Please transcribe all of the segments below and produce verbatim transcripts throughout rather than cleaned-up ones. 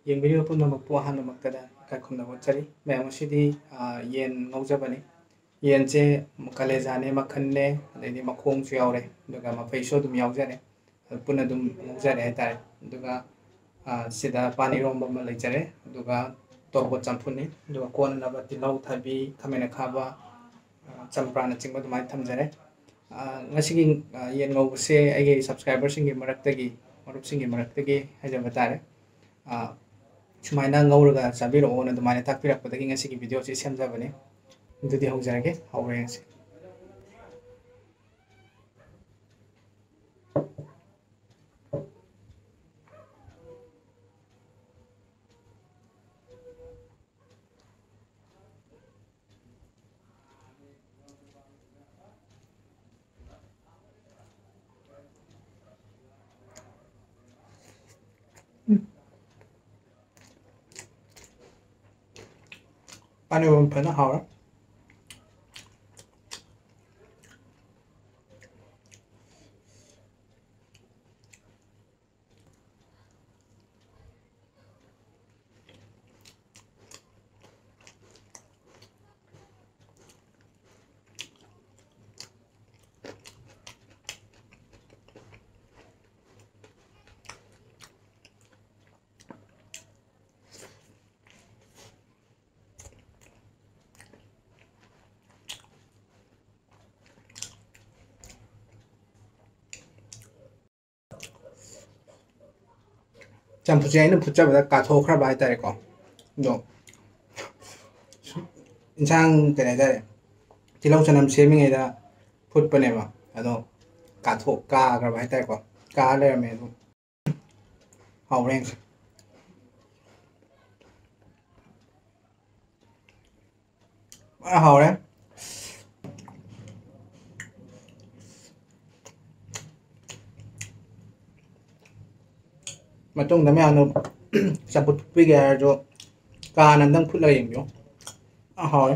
ꯌꯦꯡꯕꯤꯔꯤꯕ ꯄꯨꯝꯅꯃꯛꯄꯨ ꯑꯍꯥꯟꯕꯃꯛꯇꯗ ꯏꯀꯥꯏ ꯈꯨꯝꯅꯕ ꯎꯠꯆꯔꯤ꯫ ꯃꯌꯥꯝ, ꯉꯁꯤꯗꯤ, ꯑ, ꯌꯦꯟ ꯉꯧꯖꯕꯅꯤ꯫ ꯌꯦꯟꯁꯦ ꯀꯂꯦꯖꯥꯅꯦ, ꯃꯈꯟꯅꯦ, ꯑꯗꯩꯗꯤ ꯃꯈꯣꯡꯁꯨ ꯌꯥꯎꯔꯦ, ꯑꯗꯨꯒ ꯃꯐꯩꯁꯨ ꯑꯗꯨꯝ ꯌꯥꯎꯖꯔꯦ꯫ ꯑꯗꯨ ꯄꯨꯟꯅ ꯑꯗꯨꯝ ꯉꯧꯖꯔꯦ ꯍꯥꯏꯇꯥꯔꯦ꯫ ꯑꯗꯨꯒ, ꯑ, ꯁꯤꯗ ꯄꯥꯟ ꯏꯔꯣꯝꯕ ꯑꯃ ꯂꯩꯖꯔꯦ, ꯑꯗꯨꯒ ꯇꯣꯔꯕꯣꯠ ꯆꯝꯐꯨꯠꯅꯤ, ꯑꯗꯨꯒ ꯀꯣꯟꯅꯅꯕ ꯇꯤꯜꯍꯧ, ꯊꯕꯤ, ꯈꯥꯃꯦꯟ ꯑꯈꯥꯕ, ꯑ, ꯆꯝꯄ꯭ꯔꯥꯅꯆꯤꯡꯕ ꯑꯗꯨꯃꯥꯏꯅ ꯊꯝꯖꯔꯦ꯫ ꯑ, ꯉꯁꯤꯒꯤ, ꯑ, ꯌꯦꯟ ꯉꯧꯕꯁꯦ ꯑꯩꯒꯤ subscriberꯁꯤꯡꯒꯤ ꯃꯔꯛꯇꯒꯤ, ꯃꯔꯨꯞꯁꯤꯡꯒꯤ ꯃꯔꯛꯇꯒꯤ ꯍꯥꯏꯖꯕ ꯇꯥꯔꯦ꯫ ꯑ, ꯁꯨꯃꯥꯏꯅ ꯉꯧꯔꯒ ꯆꯥꯕꯤꯔꯛꯑꯣꯅ ꯑꯗꯨꯃꯥꯏꯅ ꯇꯥꯛꯄꯤꯔꯛꯄꯗꯒꯤ ꯉꯁꯤꯒꯤ videoꯁꯤ ꯁꯦꯝꯖꯕꯅꯤ꯫ ꯑꯗꯨꯗꯤ ꯍꯧꯖꯔꯒꯦ, ꯍꯧꯔꯦ ꯉꯁꯤ꯫ ꯄꯥꯟ ꯏꯔꯣꯝꯕ ꯐꯖꯅ ꯍꯥꯎꯔꯦ꯫ ꯆꯝꯐꯨꯠꯁꯦ ꯑꯩꯅ ꯐꯨꯠꯆꯕꯗ ꯀꯥꯊꯣꯛꯈ꯭ꯔꯕ ꯍꯥꯏꯇꯥꯔꯦꯀꯣ꯫ ꯑꯗꯣ ꯏꯟꯁꯥꯡ, ꯀꯔꯤ ꯍꯥꯏꯇꯥꯔꯦ, ꯇꯤꯜꯍꯧ ꯆꯅꯝ ꯁꯦꯝꯃꯤꯉꯩꯗ ꯐꯨꯠꯄꯅꯦꯕ, ꯑꯗꯣ ꯀꯥꯊꯣꯛ-, ꯀꯥꯈ꯭ꯔꯕ ꯍꯥꯏꯇꯥꯔꯦꯀꯣ꯫ ꯀꯥ ꯂꯩꯔꯝꯃꯦ ꯑꯗꯨꯝ꯫ ꯍꯥꯎꯔꯦ ꯌꯦꯡꯁꯦ꯫ ꯐꯖꯅ ꯍꯥꯎꯔꯦ꯫ ꯃꯇꯨꯡꯗ ꯃꯌꯥꯝꯅ ꯆꯝꯐꯨꯠ ꯐꯨꯠꯄꯤꯒꯦ ꯍꯥꯏꯔꯁꯨ ꯀꯥꯅ ꯑꯝꯇꯪ ꯐꯨꯠꯂꯒ ꯌꯦꯡꯕꯤꯌꯨ꯫ ꯐꯖꯅ ꯍꯥꯎꯔꯦ꯫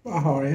ꯄꯨꯔꯥ ꯍꯥꯎꯔꯦ꯫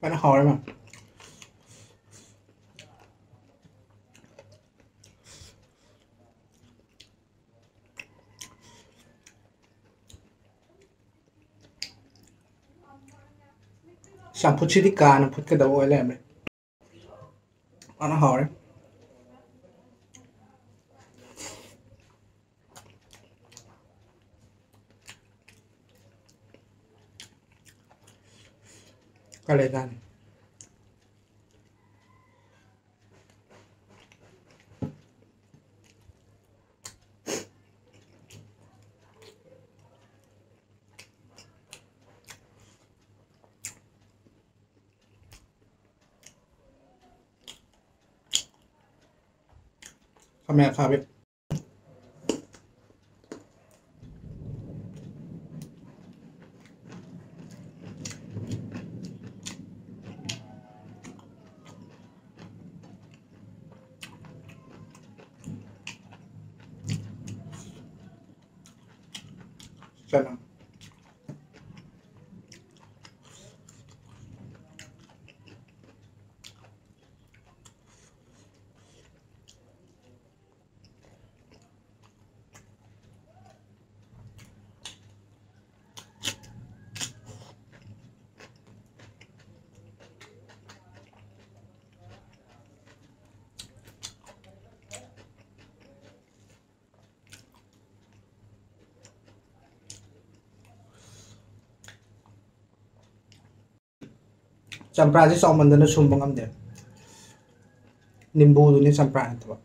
ꯐꯖꯅ ꯍꯥꯎꯔꯦ ꯃꯌꯥꯝ꯫ ꯆꯝꯐꯨꯠꯁꯤꯗꯤ ꯀꯥꯅ ꯐꯨꯠꯀꯗꯕ ꯑꯣꯏ ꯂꯩꯔꯝꯃꯦ꯫ ꯐꯖꯅ ꯍꯥꯎꯔꯦ꯫ ꯀꯥꯂꯦꯖꯥꯅꯤ꯫ ꯈꯥꯃꯦꯟ ꯑꯈꯥꯕꯤ꯫ ꯆꯅꯝ꯫ ꯆꯝꯄ꯭ꯔꯥꯁꯦ ꯆꯥꯎꯃꯟꯗꯅ ꯁꯨꯝꯕ ꯉꯝꯗꯦ꯫ ꯅꯤꯝꯕꯨꯗꯨꯅꯤ ꯆꯝꯄ꯭ꯔꯥ ꯅꯠꯇꯕ꯫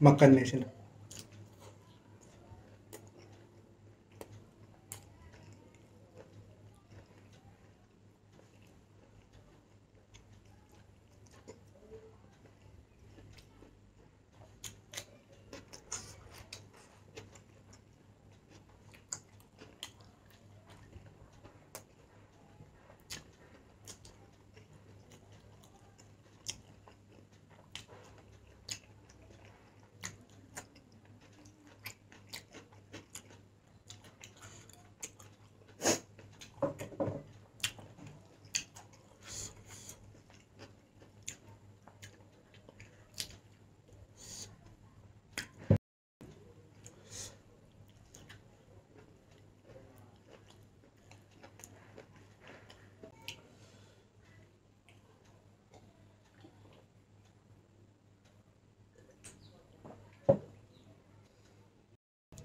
ꯃꯀꯟꯅꯦ ꯁꯤꯅ꯫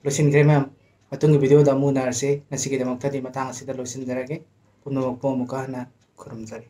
ꯂꯣꯏꯁꯤꯟꯈ꯭ꯔꯦ ꯃꯌꯥꯝ꯫ ꯃꯇꯨꯡꯒꯤ video ꯗ ꯑꯃꯨꯛ ꯎꯅꯔꯁꯤ꯫ ꯉꯁꯤꯒꯤꯗꯃꯛꯇꯗꯤ ꯃꯇꯥꯡ ꯑꯁꯤꯗ ꯂꯣꯏꯁꯤꯟꯖꯔꯒꯦ꯫ ꯄꯨꯝꯅꯃꯛꯄꯨ ꯑꯃꯨꯛꯀ ꯍꯟꯅ ꯈꯨꯔꯨꯝꯖꯔꯤ꯫